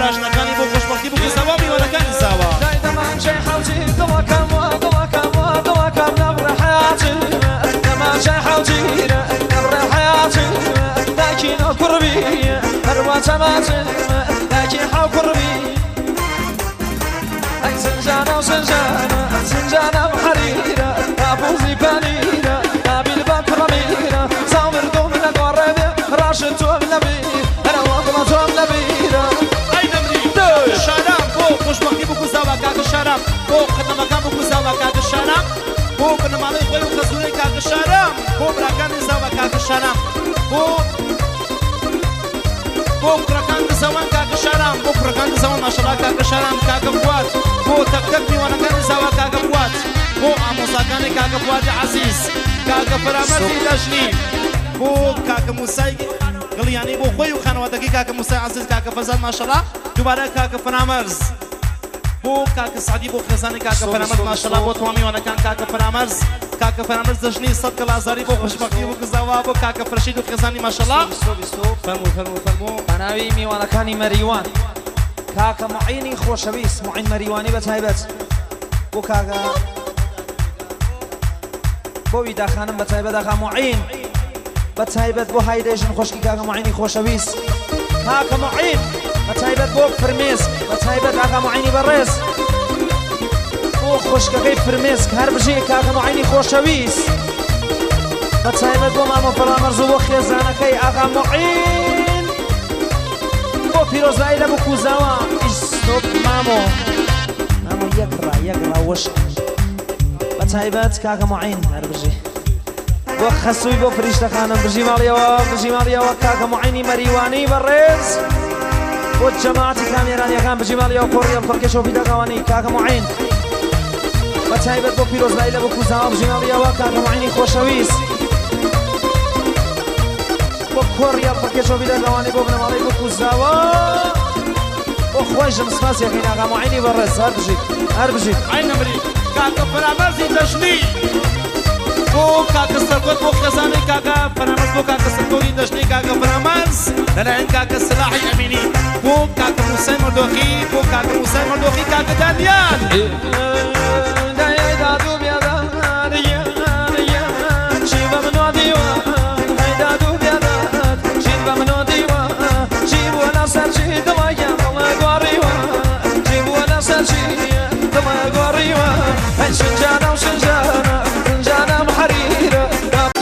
براژنەکانی بۆ خۆشبەختی بووک و زاوا میوانەکانی زاوا. دای دەمانچەی حەوجی دڵەکەم وا دڵەکەم وا دڵەکەم نەبڕێ حەیاتی دەمانچەی حەوجی نەبڕێ حەیاتی دایکی نۆ کوڕبی هەروا چەماچی دایکی حەو کوڕبی ئەی سنجانە و سنجانە سنجانە و حەریرە تاپوزی پەنیرە نابیل بە کوڕەمیرە ساومردوم لە گۆڕێ بێ ڕاشت تۆم لەبیر هەرەوە دڵە تۆم لەبیرە. ئەی نەمری شارام بۆ خۆشبەختی بووک و زاوا کاکە شارام بۆ خدەمەکان بووک و زاوا کاکە شارام بۆ بنەماڵەی خۆی و خەزوورەی کاکە شارام بۆ براکانی زاوا کاکە شارام بۆ بۆ کوڕەکان دزەوان کاکە شارام بۆ کوڕەکان دزەوان ماشەڵا کاکە شارام کاکە فواد بۆ تەک تەک میوانەکانی زاوا کاکە فواد بۆ ئامۆزاکانی کاکە فوادی عەزیز کاکە فەرامەرزی دەژنی بۆ کاکە موسای گڵیانی بۆ خۆی و خانەوادەکەی کاکە موسای عەزیز کاکە فەرزاد ماشەڵا دووبارە کاکە فەرامەرز بۆ کاکە سەعدی بۆ خێزانی کاکە فەرامەرز ماشەڵا بۆ تەواو میوانەکان کاکە فەرامەرز کاکە فەرامەرز دەژنی سەد گەڵازاری بۆ خۆشبەختی و گزاوا بۆ کاکە فرشید و خێزانی ماشەڵا فەرموو فەرموو فەرموو. بە ناوی میوانەکانی مەریوان کاکە موعینی خۆشەویست موعین مەریوانی بە تایبەت بۆ کاکە بۆ ویدا خانم بە تایبەت ئاغا موعین بە تایبەت بۆ هایدەی ژن خۆشکی کاکە موعینی خۆشەویست کاکە موعین بە تایبەت بۆ فرمێسک بە تایبەت ئاغا موعینی بەڕێز بۆ خۆشکەکەی فرمێسک هەر بژی کاکە موعینی خۆشەویست بە تایبەت بۆ مامۆ فەرامەرز و بۆ خێزانەکەی ئاغا موعین بۆ پیرۆزایی لە بکوزاوە ئیستۆپ مامۆ مامۆ یەک ڕا یەک ڕا وشک بە تایبەت کاکە موعین هەر بژی بۆ خەسووی بۆ فریشتە خانم بژی ماڵیەوە بژی ماڵیەوە کاکە موعینی مەریوانی بەڕێز بۆ جەماعەتی کامێرانیەکان بژی ماڵیەوە کۆڕی ئەڵپەڕکێ شۆفی دەگاوانی کاکە موعین بە تایبەت بۆ پیرۆزبایی لە بکوزاوە بژی ماڵیەوە کاکە موعینی خۆشەویست بۆ کۆڕی ئەڵپەڕکێ شۆفی دەگاوانی بۆ بنەماڵەی بکوزاوە بۆ خۆیشم سپاسی ئەکەین ئاغا موعینی بەڕێز هەر بژیت هەر بژیت. ئەی نەمری کاکە فەرامەرزی دەژنی بۆ کاکە سەرکۆت بۆ خێزانی کاکە فەرامەرز بۆ کاکە سەرکۆتی دەژنی کاکە فەرامەرز لەلایەن کاکە سەلاحی ئەمینی بۆ کاکە موسای مەردۆخی بۆ کاکە موسای مەردۆخی کاکە دانیال.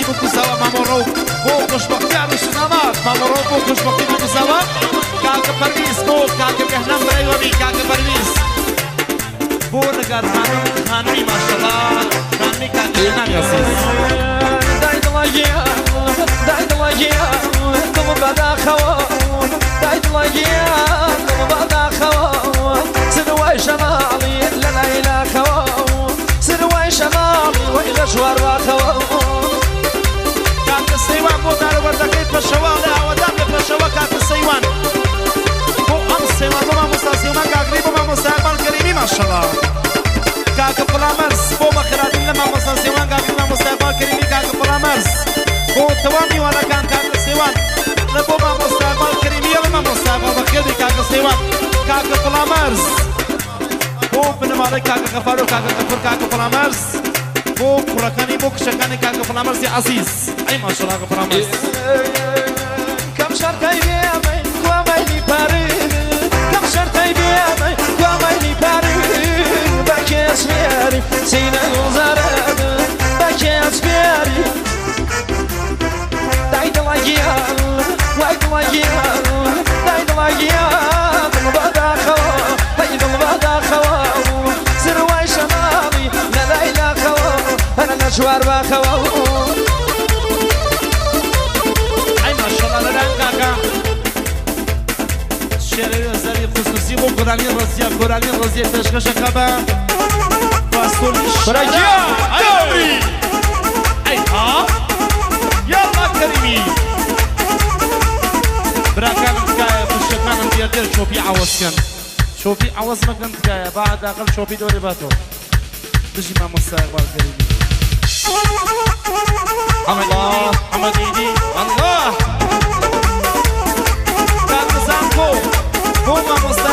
بکوزاوە مامۆ ڕەوف بۆ خۆشبەختی عروس و داماد مامۆ ڕەوف بۆ خۆشبەختی بکوزاوە کاکە پەرویز بۆ کاکە بێهنام برای وەبی کاکە پەرویز بۆ نگار خانم خانمی ماشەڵا خانمی کاکە بێهنامی عەزیز. دای دڵە گیان دای دڵە گیان دڵم بەداخەوە دای دڵە گیان دڵم بەداخەوە سروای شەماڵی لە لای لاخەوە سروای شەماڵی وەی لە ژوار باخەوە. کاکە سەیوان بۆ دارەوەردەکەی پەشەوا ئەڵێ ئاوەدان بێ پەشەوە کاکە سەیوان بۆ ئەم سەیوان بۆ مامۆستا سەیوان گاگری بۆ مامۆستا ئەقبال کەریمی ماشەڵا کاکە فڵامەرز بۆ بەخێرهاتن لە مامۆستا سەیوان گاگری مامۆستا ئەقبال کەریمی کاکە فڵامەرز بۆ تەواو میوانەکان کاکە سەیوان لە بۆ مامۆستا ئەقبال کەریمی ئەڵێ مامۆستا ئەقبال بەخێر بێی کاکە سەیوان کاکە فڵامەرز بۆ بنەماڵەی کاکە غەفار و کاکە غەفور کاکە فڵامەرز بۆ کوڕەکانی بۆ کچەکانی کاکە فڵامەرزی عەزیز ئەی ماشەڵا کاکە فڵامەرز. کەم شەرتەی بێمەی کوا مەیلی پاری کەم شەرتەی بێمەی کوا مەیلی پاری بە کێ ئەسپێری سینە گوڵزارە بە کێ ئەسپێری دای دڵە گیان وای دڵە گیان دای دڵە گیان دڵ بەداخەوە هەی دڵ بەداخەوە سروای شەماڵی لە لای لاخەوە هەر لە چوار باخەوە. ئەی ماشەڵا لەلایەن کاکە شێرەوی زەری خصوصی بۆ گۆرانی ڕەزیە گۆرانی ڕەزیە پێشکەشەکە بە پاستۆری شارە ئەی عومری ئەی ها یاڵڵا کەریمی براکانم تکایە خوشکەکانم دێردێر چۆپی عەوەز کەن چۆپی عەوەز مەکەن تکایە با حەداقەل چۆپی دۆرێ باتەوە بژی مامۆستا ئیقبال کەریمی الله حەمەدیدی الله کاکە زانکۆ بۆ مامۆستا